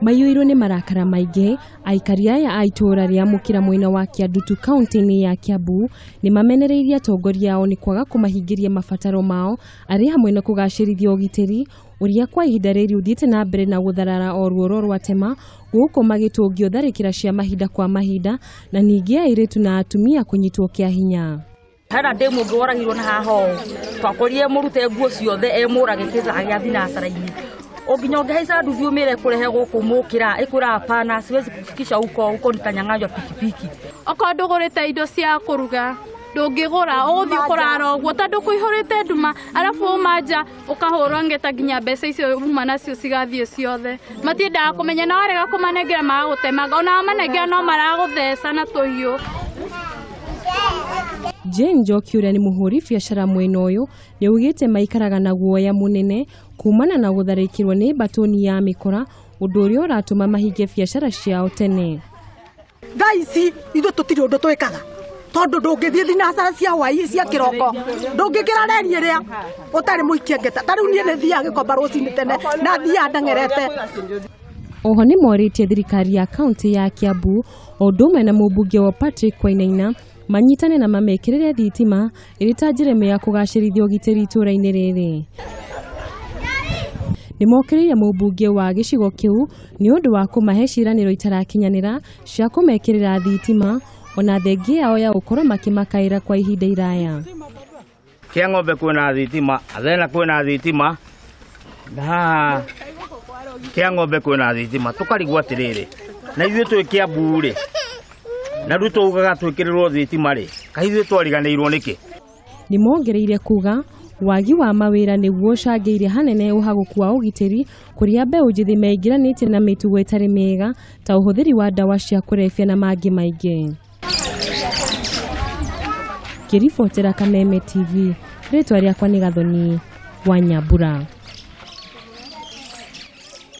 Maiyũirwo nĩ marakara maingĩ, aikari aya a itũũra rĩa Mũkĩra mwena wa Kĩandutu kaunti-inĩ ya Kiambu nĩ mamenereirie atongoria ao nĩ kwaga kũmahingĩria mabataro mao arĩ hamwe na kũgacĩrithia ũgitĩri ũrĩa kwa ihinda rĩrĩ ũthiĩte na mbere na gũtharara o ruoro rwa tema gũkũ magĩtũngio tharĩkĩra cia mahinda kwa mahinda na ningĩ airĩtu na atumia kũnyitwo kĩa hinya. Hena ndĩ mũngĩ woragirwo na haha ũũ twakorire mũrute nguo ciothe e mũrage kĩthaa gĩa thinacara-inĩ. Nginya ũngĩhaica nduthi ũmĩre kũrehe gũkũ mũkĩra ĩkwĩra hapana, siwezi kufikisha huko, huko nitanyang'anywa pikipiki. Okorwo ndũgũrĩte indo cia kũruga ndũngĩgũra, ũgũthiĩ kũrara ũguo tondũ kũihũrĩte nduma, arabu uma nja ũkahũrwo ngeta nginya mbeca icio uma nacio cigathiĩ ciothe. Matiendaga kũmenya na warega kũmanengera magagũtemanga, ona wamanengera no maragũtheca na tũhiũ. Jane Njoki ũrĩa nĩ mũhũri biacara mwena ũyũ nĩaugĩte maikaraga na guoya mũnene kumana na gũtharĩkĩrwo nĩ mbatũni ya mĩkora ũndũ ũrĩa ũratũma mahinge biacara ciao tene. Thaa ici ithuĩ tũtirĩ ũndũ twĩkaga tondũ ndũngĩthiĩ thinacara cia hwaĩ cia kĩroko ndũngĩkĩra reri ĩrĩa ũtarĩ mũikie ngeta. Ta rĩu niĩ nĩ thiaga Gĩkomba rũcinĩ tene na thiaga ndeng'erete. Oho nĩ morĩtie thirikari ya kaunti ya Kiambu o ũndũ ũmwe na mũmbunge wa Patrick Wainaina manyitane na mamekĩrĩre thitima ĩrĩ ta njĩra ĩmwe ya kũgacĩrithia ũgitĩri itũũra-inĩ rĩrĩ. Nĩ mokĩrĩire mũmbunge wa gĩcigo kĩu nĩ ũndũ wa kũmahe ciĩranĩro itarakinyanĩra cia kũmekĩrĩra thitima ona thengia yao ya gũkorwo makĩmakaĩra kwa ihinda iraya. Kĩa ng'ombe kwĩna thitima, Athena kwĩna thitima, na haha kĩa ng'ombe kwĩna thitima, tũkarigwo atĩrĩrĩ, na ithuĩ twĩ Kiambu rĩ, na rĩu tũugaga twĩkĩrĩrwo thitima rĩ, kaĩ ithuĩ twariganĩirwo nĩkĩ? Nĩ mongereire kuga wagi wa mawĩra nĩguo ũcangĩire hanene ũhagũku wa ũgitĩri kũrĩa mbeũ njĩthĩ meingĩranĩtie na mĩtugo ĩtarĩ mĩega ta ũhũthĩri wa ndawa cia kũrebia na mangĩ maingĩ. Ngĩribotera Kameme TV, rĩtwa rĩakwa nĩ Gathoni wa Nyambura.